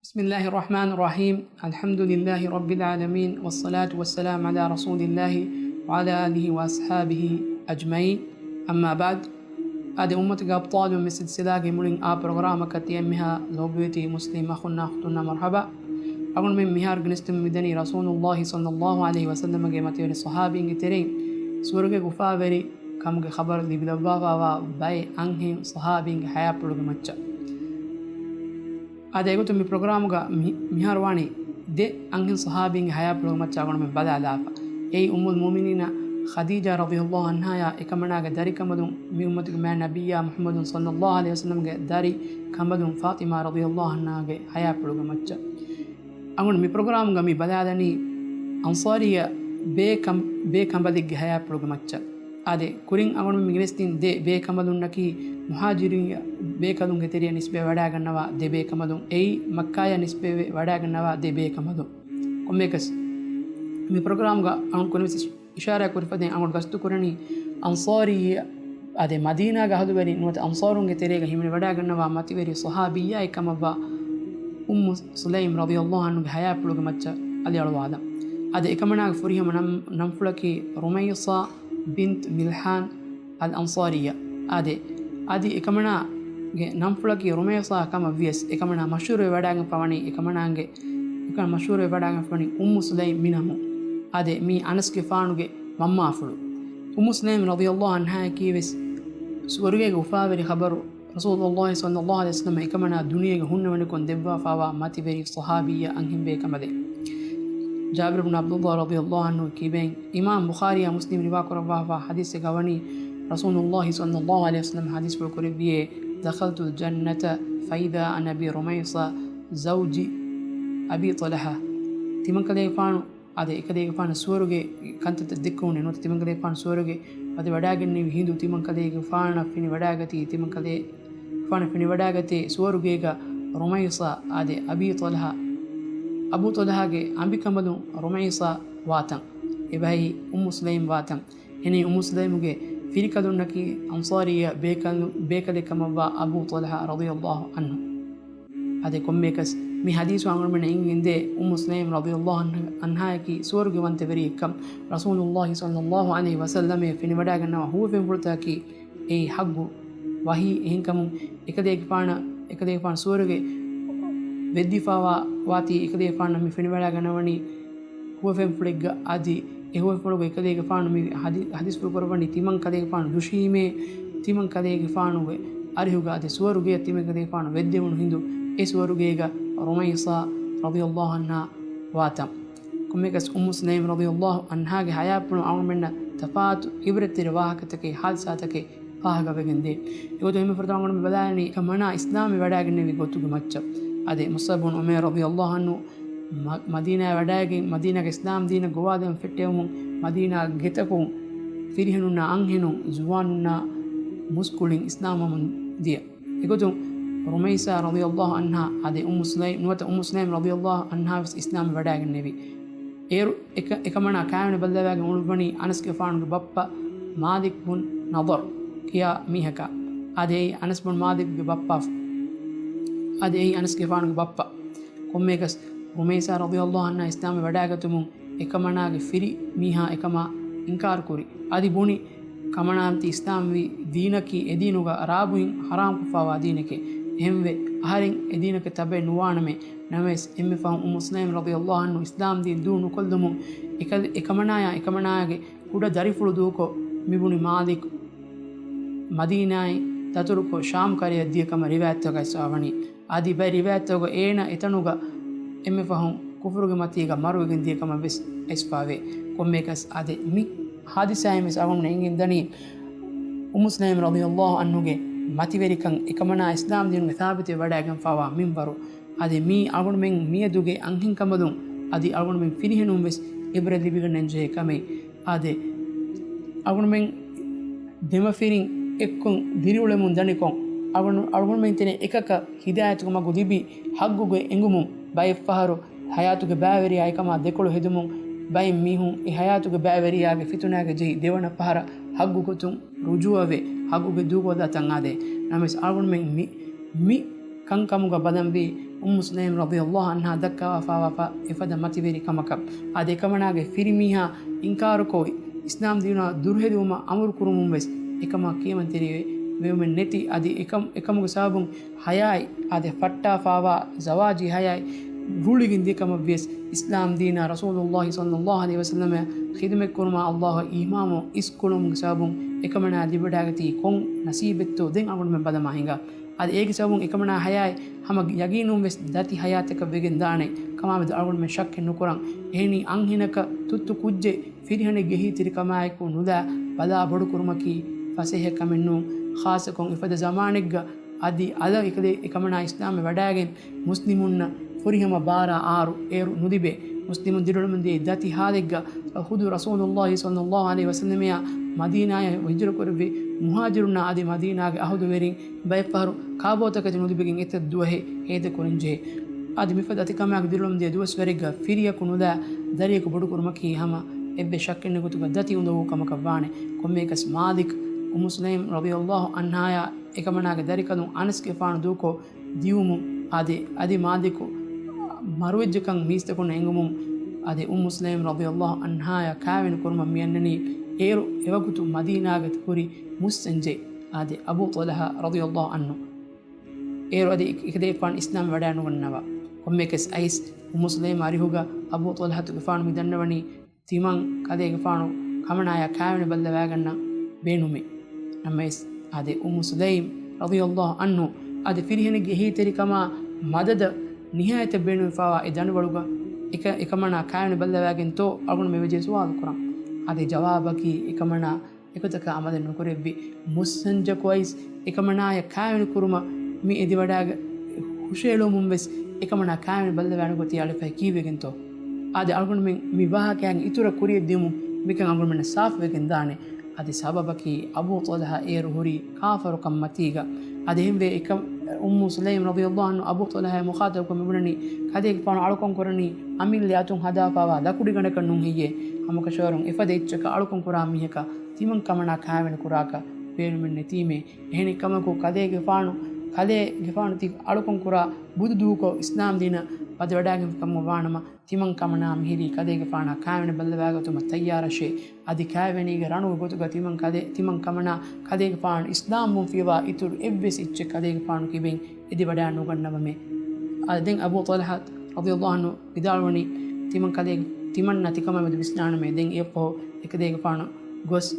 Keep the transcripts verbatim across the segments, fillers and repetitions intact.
بسم الله الرحمن الرحيم. الحمد لله رب العالمين، والصلاة والسلام على رسول الله وعلى آله وأصحابه أجمعين. أما بعد. އާދެ، އުއްމަތުގެ އަބްޠާލުން މި ސިލްސިލާގެ މުޅިން އާ ޕްރޮގްރާމަކަށް ތިޔަންމެހާ ލޯބިވެތި މުސްލިމް އަޚުންނާ އުޚްތުންނާ މަރްޙަބާ. އަޅުގަނޑުމެން މިހާރު ގެނެސްދިނުމަށް މިދަނީ ރަސޫލުﷲ ޞައްލަﷲު ޢަލައިހި ވަސައްލަމަގެ މަތިވެރި ޞަޙާބީންގެ ތެރެއިން ސުވަރުގޭގެ އުފާވެރި ކަމުގެ ޚަބަރު ލިބިލައްވާފައިވާ ބައެއް އަންހެން ޞަޙާބީންގެ ޙަޔާތްޕުޅުގެ މައްޗަށް. އާދެ، އެގޮތުން މި ޕްރޮގްރާމުގަ މި-، މިހާރު ވާނީ ދެ އަންހެން ޞަޙާބީންގެ ޙަޔާތްޕުޅުގެ މައްޗަށް އަޅުގަނޑުމެން ބަލާލާފަ. އެއީ އުއްމުލް މުއުމިނީނަ ޚަދީޖާ ރަޟިޔަﷲު ޢަންހާޔާ އެކަމަނާގެ ދަރިކަނބަލުން، މި އުއްމަތުގެ މާތް ނަބިއްޔާ މުޙައްމަދު ޞައްލަﷲު ޢަލައިހި ވަސައްލަމްގެ ދަރި ކަނބަލުން ފާޠިމާ ރަޟިޔަﷲު ޢަންހާގެ ޙަޔާތްޕުޅުގެ މައްޗަށް. އަޅުގަނޑު މި ޕްރޮގްރާމުގަ މި ބަލާލަނީ އަންޞާރީ ބޭކަން-، ބޭކަނބަލެއްގެ ޙަޔާތްޕުޅުގެ މައްޗަށް. އާދެ، ކުރިން އަޅުގަނޑު މި ގެނެސްދިން ދެ ބޭކަނބަލުންނަކީ މުހާޖިރުން ބޭކަލުންގެ ތެރެއަށް ނިސްބަތް ވަޑާގަންނަވާ ދެ ބޭކަނބަލުން. އެއީ މައްކާޔަށް ނިސްބަތްވެ ވަޑާގަންނަވާ ދެ ބޭކަނބަލުން. ކޮންމެއަކަސް މި ޕްރޮގްރާމުގަ އަޅުގަނޑު ކުރިން ވެސް އިޝާރާތް ކުރި ފަދައިން އަޅުގަނޑު ގަސްތު ކުރަނީ އަންޞާރީ، އާދެ، މަދީނާގެ އަހުލުވެރިން ނުވަތަ އަންޞާރުންގެ ތެރޭގަ ހިމެނިވަޑާގަންނަވާ މަތިވެރި ޞަޙާބިއްޔާއެއް ކަމަށްވާ އުއްމު ސުލައިމް ރަޟިޔަﷲު ޢަންހުގެ ޙަޔާތްޕުޅުގެ މައްޗަށް އަލިއަޅުވާލަން. އާދެ، އެކަމަނާގެ ފުރިހަމަ ނަން-، ނަންފުޅަކީ ރުމައިޞާ ބިންތު މިލްޙާން އަލް އަންޞާރިއްޔާ. އާދެ، އަދި އެކަމަނާގެ ނަންފުޅަކީ ރުމައިޞާ ކަމަށް ވިޔަސް، އެކަމަނާ މަޝްހޫރުވެ ވަޑާގެންފަވަނީ، އެކަމަނާގެ، އެކަމަނާ މަޝްހޫރުވެ ވަޑާގެންފަވަނީ އުއްމު ސުލައިމް މި ނަމުން. އާދެ، މީ އަނަސްގެފާނުގެ މަންމާފުޅު. އުއްމު ސުލައިމް ރަޟިޔަﷲު ޢަންހާއަކީ ވެސް ސުވަރުގޭގެ އުފާވެރި ޚަބަރު ރަސޫލުﷲ ޞައްލަﷲު ޢަލައިހި ވަސައްލަމަ އެކަމަނާ ދުނިޔޭގަ ހުންނެވުނުކޮށް ދެއްވާފައިވާ މަތިވެރި ޞަޙާބިއްޔާ އަންހެން ބޭކަނބަލެއް. ޖާބިރު ބުން ޢަބްދުﷲ ރަޟިޔަﷲު ޢަންހު ކިބެން އިމާމް ބުޚާރީއާ މުސްލިމް ރިވާކުރައްވާފަ ޙަދީޘެއްގަ ވަނީ، ރަސޫލުﷲ ޞައްލަﷲު ޢަލައިހި ވަސައްލަމަ ޙަދީޘްފުޅު ކުރެއްވިއޭ، دخلت الجنة فإذا أنا برميصة زوج أبي طلحة. ތިމަންކަލޭގެފާނު އާދެ، އެކަލޭގެފާނަށް ސުވަރުގެ ކަންތައްތައް ދެއްކެވުނީ ނުވަތަ ތިމަންކަލޭގެފާނު ސުވަރުގެ ވަދެ ވަޑާގެންނެވި ހިނދު ތިމަންކަލޭގެފާނަށް ފިނިވަޑާގަތީ، ތިމަންކަލޭގެފާނަށް ފިނިވަޑާގަތޭ ސުވަރުގޭގަ ރުމައިޞާ، އާދެ، އަބީ ޠަލްޙާ، އަބޫ ޠަލްޙާގެ އަނބިކަނބަލުން ރުމައިޞާ ވާތަން. އެބައި އުއްމު ސުލައިމް ވާތަން. އެނީ އުއްމު ސުލައިމުގެ ފިރިކަލުންނަކީ އަންޞާރިއްޔާ ބޭކަލު-، ބޭކަލެއް ކަމަށްވާ އަބޫ ޠަލްޙާ ރަޟިޔަﷲު ޢަންހު. އާދެ، ކޮންމެއަކަސް މި ޙަދީޘު އަޅުގަނޑުމެންނަށް އެނގިގެންދޭ އުއްމު ސުލައިމް ރަޟިޔަﷲު ޢަންހާއަކީ ސުވަރުގެ ވަންތަވެރިއެއްކަން، ރަސޫލުﷲ ޞައްލަﷲު ޢަލައިހި ވަސައްލަމައަށް ފެނިވަޑާގަންނަވާ ހުވަފެންފުޅުތަކަކީ އެއީ ޙައްޤު ވަޙީ. އެހެންކަމުން އެކަލޭގެފާނަށް، އެކަލޭގެފާނު ސުވަރުގެ ވެއްދިފައިވާ ވާތީ އެކަލޭގެފާނަށް މި ފެނިވަޑާގަންނަވަނީ ހުވަފެންފުޅެއްގަ އަދި އެ ހުވަފެންފުޅުގަ އެކަލޭގެފާނު މި ޙަދީ-، ޙަދީޘްފުޅު ކުރައްވަނީ ތިމަން ކަލޭގެފާނު ދުށީމޭ، ތިމަން ކަލޭގެފާނުގެ އަރިހުގަ އަދި ސުވަރުގެއަށް ތިމަން ކަލޭގެފާނު ވެއްދެވުނު ހިނދު އެ ސުވަރުގޭގަ ރުމައިޞާ ރަޟިޔަﷲު ޢަންހާ ވާތަން. ކޮންމެއަކަސް އުއްމު ސުލައިމް ރަޟިޔަﷲު ޢަންހާގެ ޙަޔާތްޕުޅުން އަޅުގަނޑުމެންނަށް ތަފާތު ޢިބްރަތްތެރި ވާހަކަތަކެއް، ޙާދިސާތަކެއް ފާހަގަވެގެންދޭ. އެގޮތުން އެންމެ ފުރަތަމަ އަޅުގަނޑު ބަލާލަނީ އެކަމަނާ އިސްލާމްވެ ވަޑާގެންނެވި ގޮތުގެ މައްޗަށް. އާދެ، މުޞްޢަބް ބުން ޢުމައިރު ރަޟިޔަﷲު ޢަންހު މަ-، މަދީނާއަށް ވަޑާގެން، މަދީނާގެ އިސްލާމް ދީނަށް ގޮވާލަން ފެއްޓެވުމުން، މަދީނާ ގެތަކުން ފިރިހެނުންނާ އަންހެނުން، ޒުވާނުންނާ މުސްކުޅިން އިސްލާމްވަމުން ދިޔަ. އެގޮތުން ރުމައިސާ ރަޟިޔަﷲު ޢަންހާ، އާދެ، އުއްމު ސުލައިމް ނުވަތަ އުއްމު ސުލައިމް ރަޟިޔަﷲު ޢަންހާ ވެސް އިސްލާމްވެ ވަޑާގެންނެވި. އޭރު އެކަ-، އެކަމަނާ ކާވެނި ބައްލަވާގެން އުޅުއްވަނީ އަނަސްގެފާނުގެ ބައްޕަ މާލިކް ބުން ނަޟަރު ކިޔާ މީހަކާ. އާދެ، އެއީ އަނަސް ބުން މާލިކްގެ ބައްޕާ. އާދެ، އެއީ އަނަސްގެފާނުގެ ބައްޕަ. ކޮންމެއަކަސް ރުމައިސާ ރަޟިޔަﷲު ޢަންހާ އިސްލާމްވެ ވަޑާގަތުމުން އެކަމަނާގެ ފިރި މީހާ އެކަމާ އިންކާރުކުރި. އަދި ބުނި، ކަމަނާންތި އިސްލާމްވީ ދީނަކީ އެދީނުގަ ރާބުއިން ޙަރާމްކޮށްފައިވާ ދީނެކޭ. އެހެންވެ، އަހަރެން އެދީނަކަށް ތަބައެއް ނުވާނަމޭ. ނަމަވެސް، އެންމެ ފަހުން އުއްމު ސުލައިމް ރަޟިޔަﷲު ޢަންހު އިސްލާމް ދީން ދޫ ނުކޮށްލުމުން، އެކަ-، އެކަމަނާޔާ އެކަމަނާގެ ކުޑަ ދަރިފުޅު ދޫކޮށް، މިބުނި މާލިކް މަދީނާއިން ދަތުރުކޮށް ޝާމް ކަރަޔަށް ދިޔަ ކަމަށް ރިވާޔަތްތަކަށް އައިސްފަވަނީ. އަދި ބައެއް ރިވާޔަތްތަކުގަ އޭނަ އެތަނުގަ އެންމެ ފަހުން ކުފުރުގެ މަތީގަ މަރުވެގެން ދިޔަ ކަމަށް ވެސް އައިސްފަވޭ. ކޮންމެއަކަސް އާދެ، މި ޙާދިސާއިން ވެސް އަޅުގަނޑުމެން އެނގެންދަނީ އުއްމު ސުލައިމް ރަޟިޔަﷲު ޢަންހުގެ މަތިވެރިކަން، އެކަމަނާ އިސްލާމް ދީނުގެ ސާބިތުވެ ވަޑައިގެންފައިވާ މިންވަރު. އަދި މީ އަޅުގަނޑުމެން މިއަދުގެ އަންހެންކަނބަލުން އަދި އަޅުގަނޑުމެން ފިރިހެނުން ވެސް ޢިބްރަތް ލިބިގަންނަން ޖެހޭ ކަމެއް. އާދެ، އަޅުގަނޑުމެން ދެމަފިރިން އެއްކޮށް ދިރިއުޅެމުން ދަނިކޮށް، އަޅުގަނޑު-، އަޅުގަނޑުމެން ތެރެ އެކަކަށް ހިދާޔަތުގެ މަގު ލިބި، ޙައްޤުގެ އެނގުމުން، ބައެއް ފަހަރު ޙަޔާތުގެ ބައިވެރިޔާ އެކަމާ ދެކޮޅު ހެދުމުން، ބައެއް މީހުން އެ ޙަޔާތުގެ ބައިވެރިޔާގެ ފިތުނާގަ ޖެހި ދެވަނަ ފަހަރަށް ޙައްޤު ގޮތުން ރުޖޫޢަވެ، ޙައްޤުގެ ދޫކޮށްލާތަން އާދޭ. ނަމަވެސް އަޅުގަނޑުމެން މި، މި ކަންކަމުގަ ބަލަންވީ އުއްމު ސުލައިމް ރަޟިޔަﷲ ޢަންހާ ދައްކަވާފާވާ އެފަދަ މަތިވެރި ކަމަކަށް. އާދެ، އެކަމަނާގެ ފިރިމީހާ އިންކާރުކޮށް، އިސްލާމް ދީނާ ދުރުހެލިވުމަށް އަމުރު ކުރުމުން ވެސް އެކަމާ ކިޔަމަންތެރިވެ-، ވެވުމެއް ނެތި. އަދި އެކަމް-، އެކަމުގެ ސަބަބުން ޙަޔާތް އާދެ، ފައްޓާފާވާ ޒަވާޖީ ޙަޔާތް ރުޅިގެން ދިޔަ ކަމަށް ވިޔަސް، އިސްލާމް ދީނާ ރަސޫލުﷲ ޞައްލަﷲ ޢަލައިހި ވަސައްލަމަށް ޚިދުމަތްކުރުމަށް ﷲ އަށް އީމާންވުން އިސްކުޅުމުގެ ސަބަބުން އެކަމަނާ ލިބިވަޑާގަތީ ކޮން ނަސީބެއްތޯ ދެން އަޅުގަނޑުމެން ބަލަމާ ހިނގާ. އަދި އޭގެ ސަބަބުން އެކަމަނާ ޙަޔާތް ހަމަ ޔަގީނުން ވެސް ދަތި ޙަޔާތަކަށް ވެގެން ދާނެ ކަމާމެދު އަޅުގަނޑުމެން ޝައްކެއް ނުކުރަން. އެހެނީ އަންހެނަކަށް ތުއްތު ކުއްޖެއް ފިރިހެނެއްގެ އެހީތެރިކަމާއެކު ނުލާ ބަލާ ބޮޑުކުރުމަކީ ފަސޭހަ ކަމެއް ނޫން. ޚާއްޞަކޮށް އެފަދަ ޒަމާނެއްގަ އަދި އަލަށް އެކަލޭ-، އެކަމަނާ އިސްލާމްވެ ވަޑާގެން މުސްލިމުންނަށް ފުރިހަމަ ބާރާ އާރު އޭރު ނުލިބޭ. މުސްލިމުން ދިރިއުޅެމުންދިޔަ ދަތި ޙާލެއްގަ ޚުދު ރަސޫލުﷲ ޞައްލަﷲ ޢަލައިހި ވަސައްލަމައާ މަދީނާޔަށް ހިޖުރަކުރެއްވި މުހާޖިރުންނާ އަދި މަދީނާގެ އަހުލުވެރިން ބައެއްފަހަރު ކާބޯތަކެތި ނުލިބިގެން އެތައް ދުވަހެއް ހޭދަކުރަންޖެހޭ. އަދި މިފަދަ އަތިކަމާގެ ދިރިއުޅެމުންދިޔަ ދުވަސްވަރެއްގަ ފިރިޔަކު ނުލާ ދަރިޔަކު ބޮޑުކުރުމަކީ ހަމަ އެއްވެސް ޝައްކެއް ނެތް ގޮތުގަ ދަތި އުނދަގޫ ކަމަކަށް ވާނެ. ކޮންމެއަކަސް މާލިކް އުއްމު ސުލައިމް ރަޟިޔަﷲ ޢަންހާއާ އެކަމަނާގެ ދަރިކަލުން އަނަސްގެފާނު ދޫކޮށް ދިއުމުން އާދެ، އަދި މާލިކު މަރުވެއްޖެކަން މީސްތަކުންނަށް އެނގުމުން އާދެ، އުއްމު ސުލައިމް ރަޟިޔަﷲ ޢަންހާއާ ކާވެނި ކުރުމަށް މިއަންނަނީ އޭރު އެވަގުތު މަދީނާގަ ހުރި މުއްސަންޖެއް އާދެ، އަބޫ ޠަލްޙާ ރަޟިޔަﷲ ޢަންހު. އޭރު އަދި އެކަލޭގެފާނު އިސްލާމް ވަޑައިނުގަންނަވާ. ކޮންމެއަކަސް އައިސް އުއްމު ސުލައިމް އަރިހުގަ އަބޫ ޠަލްޙާތުގެފާނު މި ދަންނަވަނީ ތިމަން ކަލޭގެފާނު ކަމަނާޔާ ކާވެނި ބައްލަވާގަންނަ ބޭނުމެއް. ނަމަވެސް އާދެ، އުއްމު ސުލައިމް ރަޟިޔަﷲ ޢަންހު އާދެ، ފިރިހެނެއްގެ އެހީތެރިކަމާ މަދަދަށް ނިހާޔަތަށް ބޭނުންވެފާވާ އެ ދަނޑިވަޅުގަ އެކަ-، އެކަމަނާ ކާވެނި ބައްލަވާގެންތޯ އަޅުގަނޑު މިވެޖެ ސުވާލު ކުރަން. އާދެ، ޖަވާބަކީ އެކަމަނާ އެގޮތަކަށް އަމަލެއް ނުކުރެއްވި. މުއްސަންޖަކު އައިސް އެކަމަނާޔަށް ކާވެނި ކުރުމަށް މި އެދިވަޑާގެ ހުށައެޅުމުން ވެސް އެކަމަނާ ކާވެނި ބައްލަވާނެ ގޮތީ އަޅެފައި ކީއްވެގެންތޯ؟ އާދެ، އަޅުގަނޑުމެން މި ވާހަކައިން އިތުރަށް ކުރިޔަށް ދިޔުމުން މިކަން އަޅުގަނޑުމެންނަށް ސާފުވެގެން ދާނެ. އަދި ސަބަބަކީ އަބޫ ޠަލްޙާ އޭރު ހުރީ ކާފަރުކަން މަތީގަ. އަދި އެހެންވެ އެކަ-، އުއްމު ސުލައިމް ރަޟިޔަﷲ ޢަންހު އަބޫ ޠަލްޙާއާ މުޚާޠަބުކޮށް މިބުނަނީ، ކަލޭގެފާނު އަޅުކަން ކުރަނީ އަމިއްލަ އަތުން ހަދާފާވާ ލަކުޑިގަނޑަކަށް ނޫން ހެއްޔޭ؟ ހަމަކަށަވަރުން އެފަދަ އެއްޗަކަށް އަޅުކަން ކުރާ މީހަކަށް ތިމަން ކަމަނާ ކާވެނި ކުރާކަށް ބޭނުމެއް ނެތީމޭ. އެހެނެއްކަމަކު ކަލޭގެފާނު، ކަލޭގެފާނު ތި އަޅުކަން ކުރާ ބުދު ދޫކޮށް އިސްލާމް ދީނަށް ވަދެވަޑާގެންފި ކަމަށް ވާނަމަ، ތިމަން ކަމަނާ މިހިރީ ކަލޭގެފާނާ ކާވެނި ބައްލަވާގަތުމަށް ތައްޔާރަށޭ. އަދި ކާވެނީގެ ރަނުގެ ގޮތުގަ ތިމަން ކަލޭ-، ތިމަން ކަމަނާ ކަލޭގެފާނު އިސްލާމްވުން ފިޔަވާ އިތުރު އެއްވެސް އެއްޗެއް ކަލޭގެފާނު ކިބެން އެދިވަޑާ ނުގަންނަވަމޭ. އަދި ދެން އަބޫ ޠަލްޙާ ރަޟިޔަﷲ ޢަންހު ވިދާޅުވަނީ، ތިމަން ކަލޭ-، ތިމަންނަށް ތިކަމާމެދު ވިސްނާނަމޭ. ދެން އެއަށްފަހު އެކަލޭގެފާނު ގޮސް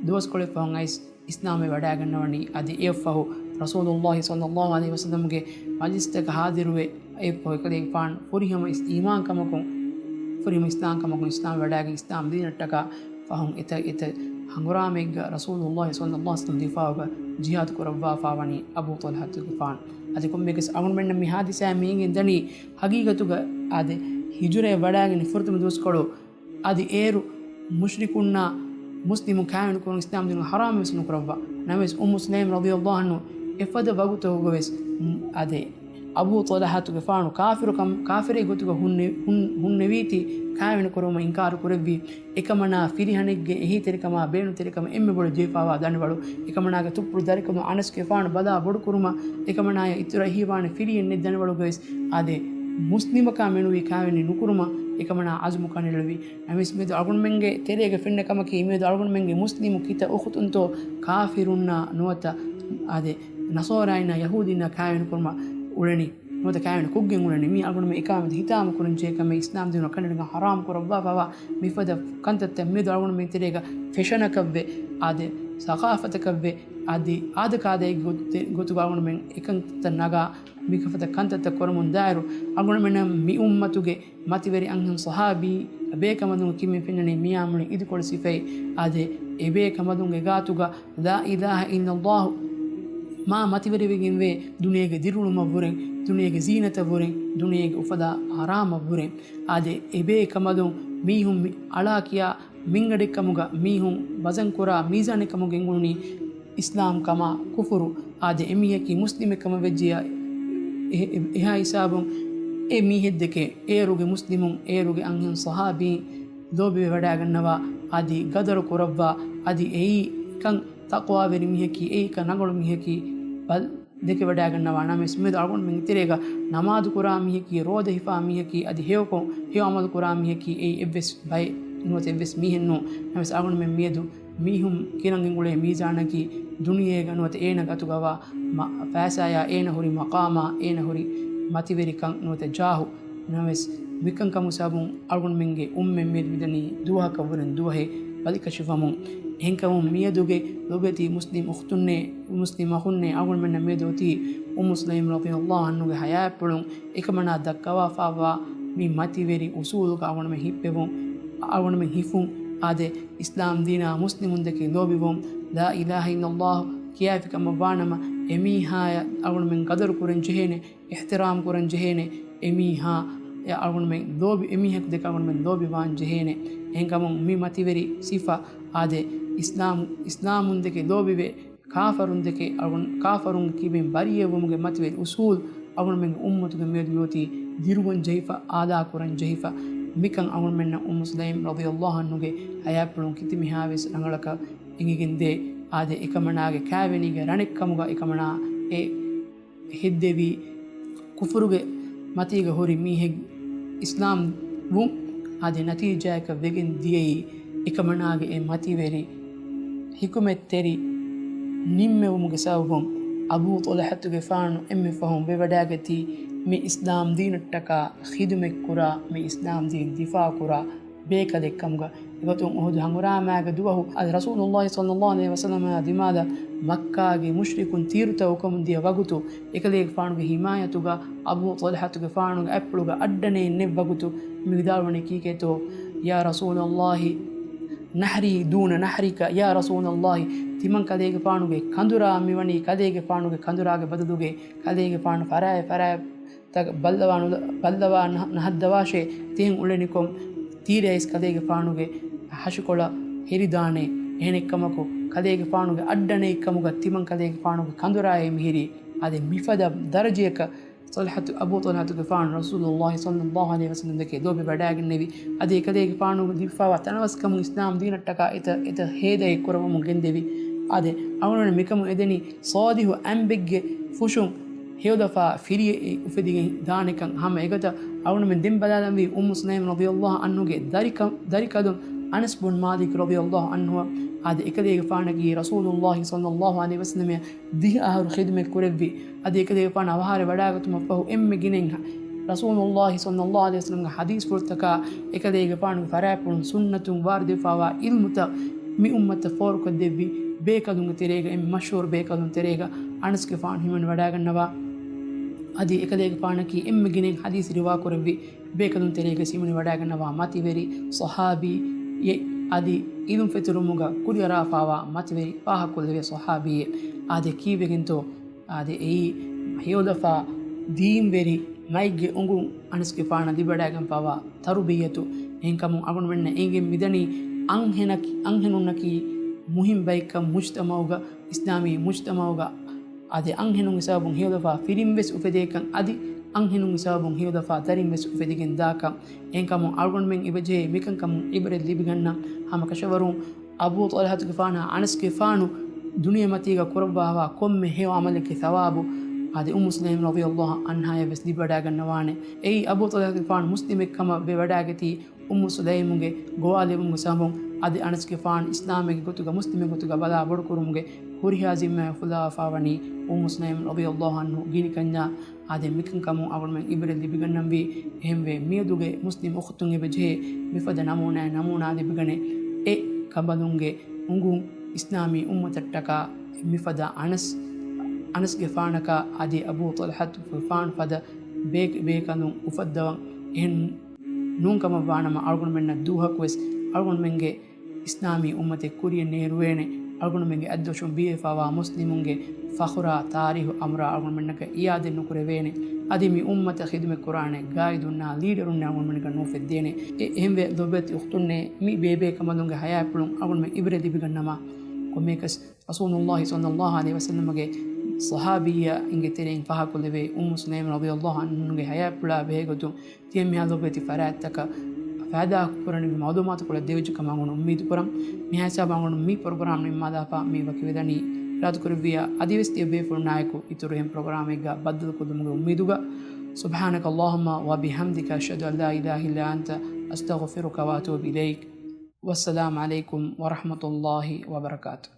ދުވަސްކޮޅެއް ފަހުން އައިސް އިސްލާމްވެ ވަޑާގަންނަވަނީ. އަދި އެއަށްފަހު ރަސޫލުﷲ ޞައްލަﷲ ޢަލައިހި ވަސައްލަމްގެ މަޖިލިސްތަކަށް ޙާޟިރުވެ، އެއަށްފަހު އެކަލޭގެފާނު ފުރިހަމަ އިސް-، އީމާންކަމަކުން، ފުރިހަމަ އިސްލާމްކަމަކުން އިސްލާމް ވަޑާގެން އިސްލާމް ދީނަށްޓަކާ ފަހުން އެތައް އެތައް ހަނގުރާމައެއްގަ ރަސޫލުﷲ ޞައްލަﷲ ޢަލައިހި ވަސައްލަމް ދިފާޢުގަ ޖިހާދު ކުރައްވާފާވަނީ އަބޫ ޠަލްޙާތުގެފާނު. އަދި ކޮންމެއަކަސް އަޅުގަނޑުމެންނަށް މި ޙާދިސާއިން މި އިނގެންދަނީ ހަގީގަތުގަ އާދެ، ހިޖުރައަށް ވަޑާގެން ފުރަތަމަ ދުވަސްކޮޅު އަދި އޭރު މުޝްރިކުންނާ މުސްލިމުން ކާވެނި ކުރުން އިސްލާމް ދީނުގަ ޙަރާމް ވެސް ނުކުރައްވާ. ނަމަވެސް އުއްމު ސުލައިމް ރަޟިޔަﷲ ޢަންހު އެފަދަ ވަގުތަކުގަ ވެސް، އާދެ، އަބޫ ޠަލްޙާތުގެފާނު ކާފިރުކަން، ކާފިރެއް ގޮތުގަ ހުންނެ-، ހުން-، ހުންނެވީތީ ކާވެނި ކުރުމަށް އިންކާރު ކުރެއްވި. އެކަމަނާ ފިރިހެނެއްގެ އެހީތެރިކަމާ ބޭނުންތެރިކަމަށް އެންމެ ބޮޑަށް ޖެހިފާވާ ދަނޑިވަޅު. އެކަމަނާގެ ތުއްޕުޅު ދަރިކަލުން އަނަސްގެފާނު ބަލާ ބޮޑުކުރުމަށް އެކަމަނާޔަށް އިތުރަށް އެހީވާނެ ފިރިއެއް ނެތް ދަނޑިވަޅުގަވެސް އާދެ، މުސްލިމަކާ މެނުވީ ކާވެނި ނުކުރުމަށް އެކަމަނާ ޢަޒުމު ކަނޑައެޅުއްވި. ނަމަވެސް މިއަދު އަޅުގަނޑުމެންގެ ތެރޭގަ ފެންނަ ކަމަކީ، މިއަދު އަޅުގަނޑުމެންގެ މުސްލިމު ކިތައް އުޚުތުންތޯ ކާފިރުންނާ ނުވަތަ އާދެ، ނަޞާރާއިންނާ ޔަހޫދީންނާ ކާވެނި ކުރުމަށް އުޅެނީ، ނުވަތަ ކާވެނި ކޮށްގެން އުޅެނީ. މީ އަޅުގަނޑުމެން އެކާމެދު ހިތާމަ ކުރަން ޖެހޭ ކަމެއް. އިސްލާމް ދީނު ކަނޑައެޅިގެން ޙަރާމް ކުރައްވާފައިވާ މިފަދަ ކަންތައްތައް މިއަދު އަޅުގަނޑުމެން ތެރޭގަ ފެޝަނަކަށްވެ، އާދެ، ސަޤާފަތަކަށްވެ، އަދި އާދަކާދައިގެ ގޮތެ-، ގޮތުގަ އަޅުގަނޑުމެން އެކަންތައް ނަގާ މިކަފަތަ ކަންތައްތައް ކުރަމުން ދާއިރު، އަޅުގަނޑުމެންނަށް މި އުއްމަތުގެ މަތިވެރި އަންހެން ޞަޙާބީ އެބޭކަނބަލުން ކިބެން ފެންނަނީ މިޔާ މުޅި އިދިކޮޅު ސިފައެއް. އާދެ، އެބޭކަނބަލުންގެ ގާތުގަ ލާ އިލާހަ އިއްލައްލާހު މާ މަތިވެރިވެގެންވޭ، ދުނިޔޭގެ ދިރިއުޅުމަށްވުރެ، ދުނިޔޭގެ ޒީނަތަށްވުރެ، ދުނިޔޭގެ އުފަލާ ހަރާމަށްވުރެ. އާދެ، އެބޭކަނބަލުން މީހުން މި އަޅާ ކިޔާ މިންގަނޑެއްކަމުގަ މީހުން ވަޒަންކުރާ މީޒާނެއްކަމުގަ އެނގުނީ އިސްލާމްކަމާ ކުފުރު. އާދެ، އެމީހަކީ މުސްލިމެއްކަމަށް ވެއްޖިޔާ އެ-، އެ-، އެހާ ހިސާބުން އެ މީހެއްދެކެ އޭރުގެ މުސްލިމުން، އޭރުގެ އަންހެން ޞަޙާބީން ލޯބިވެވަޑާގަންނަވާ، އަދި ގަދަރު ކުރައްވާ، އަދި އެއީ ކަން ތަޤްވާވެރި މީހަކީ، އެއީ ކަން ރަނގަޅު މީހަކީ، ބަލް ދެކެވަޑައިގަންނަވާ ނަމަވެސް، މިއަދު އަޅުގަނޑުމެން ތެރޭގަ ނަމާދު ކުރާ މީހަކީ، ރޯދަ ހިފާ މީހަކީ، އަދި ހެޔޮކޮށް ހެޔޮ އަމަލު ކުރާ މީހަކީ އެއީ އެއްވެސް ބައެއް ނުވަތަ އެއްވެސް މީހެއް ނޫން. ނަމަވެސް އަޅުގަނޑުމެން މިއަދު މީހުން ކިރަން ގެންގުޅޭ މީޒާނަކީ ދުނިޔޭގަ ނުވަތަ އޭނަގެ އަތުގަވާ މަ-، ފައިސާޔާ، އޭނަ ހުރި މަޤާމާ، އޭނަ ހުރި މަތިވެރިކަން ނުވަތަ ޖާހު. ނަމަވެސް، މިކަންކަމުގެ ސަބަބުން އަޅުގަނޑުމެންގެ އުއްމަތް މިއަދު މިދަނީ ދުވަހަކަށްވުރެން ދުވަހެއް ބަލިކަށިވަމުން. އެހެންކަމުން މިއަދުގެ ލޮބުވެތި މުސްލިމް އުޚްތުންނޭ، މުސްލިމް އަޚުންނޭ، އަޅުގަނޑުމެންނަށް މިއަދު އޮތީ އުއްމު ސުލައިމް ރަޟިޔަﷲ ޢަންހުގެ ޙަޔާތްޕުޅުން އެކަމަނާ ދައްކަވާފައިވާ މި މަތިވެރި އުސޫލުގަ އަޅުގަނޑުމެން ހިއްޕެވުން، އަޅުގަނޑުމެން ހިފުން. އާދެ، އިސްލާމް ދީނާ މުސްލިމުންދެކެ ލޯބިވުން، ލާ އިލާހަ އިއްލަﷲ ކިޔާފި ކަމަށް ވާނަމަ، އެމީހާޔަށް އަޅުގަނޑުމެން ޤަދަރު ކުރަން ޖެހޭނެ، އިޙްތިރާމް ކުރަން ޖެހޭނެ، އެމީހާ އެ އަޅުގަނޑުމެން ލޯބި، އެމީހަކު ދެކެ އަޅުގަނޑުމެން ލޯބިވާން ޖެހޭނެ. އެހެންކަމުން މި މަތިވެރި ސިފަ، އާދެ، އިސްލާމް، އިސްލާމުންދެކެ ލޯބިވެ، ކާފަރުންދެކެ އަޅުގަނޑު، ކާފަރުންގެ ކިބައިން ބަރީއަވުމުގެ މަތިވެރި އުސޫލް އަޅުގަނޑުމެންގެ އުއްމަތުގެ މިއަދު މިއޮތީ ދިރުވަން ޖެހިފަ، އާލާ ކުރަން ޖެހިފަ. މިކަން އަޅުގަނޑުމެންނަށް އުއްމު ސުލައިމް ރަޟިޔަﷲ ޢަންހުގެ ޙަޔާތްޕުޅުން ކިތަންމެހާވެސް ރަނގަޅަކަށް އެނގިގެންދޭ. އާދެ، އެކަމަނާގެ ކާވެނީގެ ރަނެއްކަމުގަ އެކަމަނާ އެ ހެއްދެވީ ކުފުރުގެ މަތީގަ ހުރި މީހެއް އިސްލާމް ވުން. އާދެ، ނަތީޖާއަކަށް ވެގެން ދިޔައީ އެކަމަނާގެ އެ މަތިވެރި ޙިކުމަތްތެރި ނިންމެވުމުގެ ސަބަބުން އަބޫ ޠަލްޙަތުގެފާނު އެންމެ ފަހުން ވެވަޑައިގަތީ މި އިސްލާމް ދީނަށްޓަކާ ޚިދުމަތްކުރާ، މި އިސްލާމް ދީން ދިފާޢުކުރާ ބޭކަލެއްކަމުގަ. އެގޮތުން އުޙުދު ހަނގުރާމާގެ ދުވަހު އަދި ރަސޫލުﷲ ޞައްލަﷲ ޢަލައިހި ވަސައްލަމާ ދިމާލަށް މައްކާގެ މުޝްރިކުން ތީރުތައް އުކަމުން ދިޔަ ވަގުތު، އެކަލޭގެފާނުގެ ޙިމާޔަތުގަ އަބޫ ޠަލްޙަތުގެފާނުގެ އަތްޕުޅުގަ އައްޑަނެއް ނެތް ވަގުތު މި ވިދާޅުވަނީ ކީކޭތޯ؟ ޔާ ރަސޫލަﷲ، ނަހްރީ ދޫނަ ނަހްރިކަ، ޔާ ރަސޫލަﷲ، ތިމަން ކަލޭގެފާނުގެ ކަނދުރާ މިވަނީ ކަލޭގެފާނުގެ ކަނދުރާގެ ބަދަލުގައި ކަލޭގެފާނު ފަރާތް ފަރާތް ތަކަށް ބައްލަވާ ނުލަ-، ބައްލަވާ ނަހަ-، ނަހައްދަވާށޭ. ތިހެން އުޅެނިކޮށް ތީރައިސް ކަލޭގެފާނުގެ ހަށިކޮޅަށް ހެރިދާނެ. އެހެނެއްކަމަކު، ކަލޭގެފާނުގެ އައްޑަނެއްކަމުގަ ތިމަން ކަލޭގެފާނުގެ ކަނދުރާއޭ މިހިރީ. އާދެ، މިފަދަ ދަރަޖަޔަކަށް ޠަލްޙަތު، އަބޫ ޠަލްޙަތުގެފާނު ރަސޫލުﷲ ޞައްލަﷲ ޢަލައިހި ވަސައްލަމްގެ ލޯބި ވަޑައިގެންނެވި. އަދި އެކަލޭގެފާނު ދިއްފާވާ ތަނަވަސްކަމުން އިސްލާމް ދީނަށްޓަކާ އެތައް، އެތައް ހޭދައެއް ކުރައްވަމުން ގެންދެވި. އާދެ، އަޅުގަނޑު މިކަމުން އެދެނީ ޞާލިޙު އަނބެއްގެ ފުށުން ހެޔޮލަފާ ފިރިއެއް އުފެދިގެން ދާނެކަން. ހަމަ އެގޮތަށް އަޅުގަނޑުމެން ދެން ބަލާލަންވީ އުއްމު ސުލައިމް ރަޟިޔަﷲ ޢަންހުގެ ދަރިކަ-، ދަރިކަލުން އަނަސް ބުން މާލިކް ރަޟިޔަﷲ ޢަންހު. އާދެ، އެކަލޭގެފާނަކީ ރަސޫލުﷲ ޞައްލަﷲ ޢަލައިހި ވަސައްލަމަށް ދިހަ އަހަރު ޚިދުމަތް ކުރެއްވި. އަދި އެކަލޭގެފާނު އަވަހާރަ ވަޑައިގަތުމަށްފަހު އެންމެ ގިނައިން ރަސޫލުﷲ ޞައްލަﷲ ޢަލައިހި ވަސައްލަމްގެ ޙަދީޘްފުޅުތަކާ، އެކަލޭގެފާނުގެ ފަރާތްޕުޅުން ސުންނަތުން ވާރިދުވެފައިވާ ޢިލްމުތައް މި އުއްމަތަށް ފޯރުކޮށްދެއްވި ބޭކަލުންގެ ތެރޭގަ އެންމެ މަޝްހޫރު ބޭކަލުން ތެރޭގަ އަނަސްގެފާނު ހިމެނިވަޑައިގަންނަވާ. އަދި އެކަލޭގެފާނަކީ އެންމެ ގިނައިން ޙަދީޘް ރިވާކުރެއްވި ބޭކަލުން ތެރޭގަ ހިމެނިވަޑައިގަންނަވާ މަތިވެރި ޞަޙާބީއެއް. އަދި ޢިލްމު ފެތުރުމުގަ ކުރިއަރާފައިވާ މަތިވެރި ފާހަގަކޮށްލެވޭ ޞަޙާބީއެއް. އާދެ، ކީއްވެގެންތޯ؟ އާދެ، އެއީ ހެޔޮލަފާ ދީންވެރި މައެއްގެ އުނގުން އަނަސްގެފާނަށް ލިބިވަޑައިގެންފައިވާ ތަރުބިއްޔަތު. އެހެންކަމުން އަޅުގަނޑުމެންނަށް އެނގެން މިދަނީ އަންހެނަކީ، އަންހެނުންނަކީ މުހިންމު ބައެއްކަން މުޖްތަމަޢުގަ، އިސްލާމީ މުޖްތަމަޢުގަ. އަދި އަންހެނުންގެ ސަބަބުން ހެޔޮލަފާ ފިރިން ވެސް އުފެދޭކަން، އަދި އަންހެނުންގެ ސަބަބުން ހެޔޮލަފާ ދަރިން ވެސް އުފެދިގެން ދާކަން. އެހެންކަމުން އަޅުގަނޑުމެން އެބަޖެހޭ މިކަންކަމުން ޢިބްރަތް ލިބިގަންނަން. ހަމަކަށަވަރުން އަބޫ ޠަލްޙަތުގެފާނާ އަނަސްގެފާނު ދުނިޔެމަތީގަ ކުރައްވާފައިވާ ކޮންމެ ހެޔޮ ޢަމަލެއްގެ ޘަވާބު އާދެ، އުއްމު ސުލައިމް ރަޟިޔަﷲ ޢަންހާޔަށް ވެސް ލިބިވަޑައިގަންނަވާނެ. އެއީ އަބޫ ޠަލްޙަތުގެފާނު މުސްލިމެއްކަމަށް ވެވަޑައިގަތީ، އުއްމު ސުލައިމުގެ ގޮވާލެވުމުގެ ސަބަބުން އަދި އަނަސްގެފާނު އިސްލާމެއްގެ ގޮތުގަ މުސްލިމެއް ގޮތުގަ ބަލާ ބޮޑުކުރުމުގެ ހުރިހާ ޒިންމާއެއް އުފުލާފައިވަނީ އުއްމު ސުލައިމް ރަޟިޔަﷲ ޢަންހު ގިނި ކަންޏާ. އާދެ، މިކަންކަމުން އަޅުގަނޑުމެން ޢިބްރަތް ލިބިގަންނަންވީ. އެހެންވެ، މިއަދުގެ މުސްލިމް އުޚްތުން އެބަޖެހޭ މިފަދަ ނަމޫނާއެއް ނަމޫނާ ލިބިގަނެ، އެ ކަނބަލުންގެ އުނގުން އިސްލާމީ އުއްމަތަށްޓަކާ މިފަދަ އަނަސް، އަނަސްގެފާނަކާ އަދި އަބޫ ޠަލްޙަތުގެފާނު ފަދަ ބޭ-، ބޭކަލުން އުފައްދަވަން. އެހެން ނޫންކަމަށްވާނަމަ، އަޅުގަނޑުމެންނަށް ދުވަހަކުވެސް އަޅުގަނޑުމެންގެ އިސްލާމީ އުއްމަތެއް ކުރިޔަށް ނޭރުވޭނެ. އަޅުގަނޑުމެންގެ އަތްދޮށުން ބީއްވެފައިވާ މުސްލިމުންގެ ފަޚުރާ ތާރީޚު އަމުރާ އަޅުގަނޑުމެންނަކަށް އިއާދަތް ނުކުރެވޭނެ. އަދި މި އުއްމަތަށް ޚިދުމަތް ކުރާނެ ގާއިދުންނާ ލީޑަރުންނެއް އަޅުގަނޑުމެންނަކަށް ނުއުފެއްދޭނެ. އެ-، އެހެންވެ، ލޮބުވެތި އުޚްތުންނޭ، މި ބޭބޭކަނބަލުންގެ ޙަޔާތްޕުޅުން އަޅުގަނޑުމެން ޢިބްރަތް ލިބިގަންނަމާ، ކޮންމެއަކަސް ރަސޫލުﷲ ޞައްލަﷲ ޢަލައިހި ވަސައްލަމްގެ ޞަޙާބިއްޔާ އިނގޭ ތެރެއިން ފާހަގަކޮށްލެވޭ އުއްމު ސުލައިމް ރަޟިޔަﷲ ޢަންހުގެ ޙަޔާތްޕުޅާ ބެހޭގޮތުން، ތިޔަ މިހާ ލޮބުވެތި ފަރާތްތަކަށް ފައިދާ ކުރަނިވި މަޢުލޫމާތުކޮޅެއް ދެވިއްޖެ ކަމަށް އަޅުގަނޑު އުއްމީދު ކުރަން. މިހާ ހިސާބަށް އަޅުގަނޑު މި ޕްރޮގްރާމް ނިންމާލާފަ މި ވަކިވެދަނީ. އިރާދަކުރެއްވިއްޔާ އަދިވެސް ތިޔަބޭފުޅުންނާއެކު އިތުރު އެހެން ޕްރޮގްރާމެއްގަ ބައްދަލުކޮށްލުމުގެ އުއްމީދުގަ. سبحانك اللهم وبحمدك، أشهد أن لا إله إلا أنت، أستغفرك وأتوب إليك. والسلام عليكم ورحمة الله وبركاته.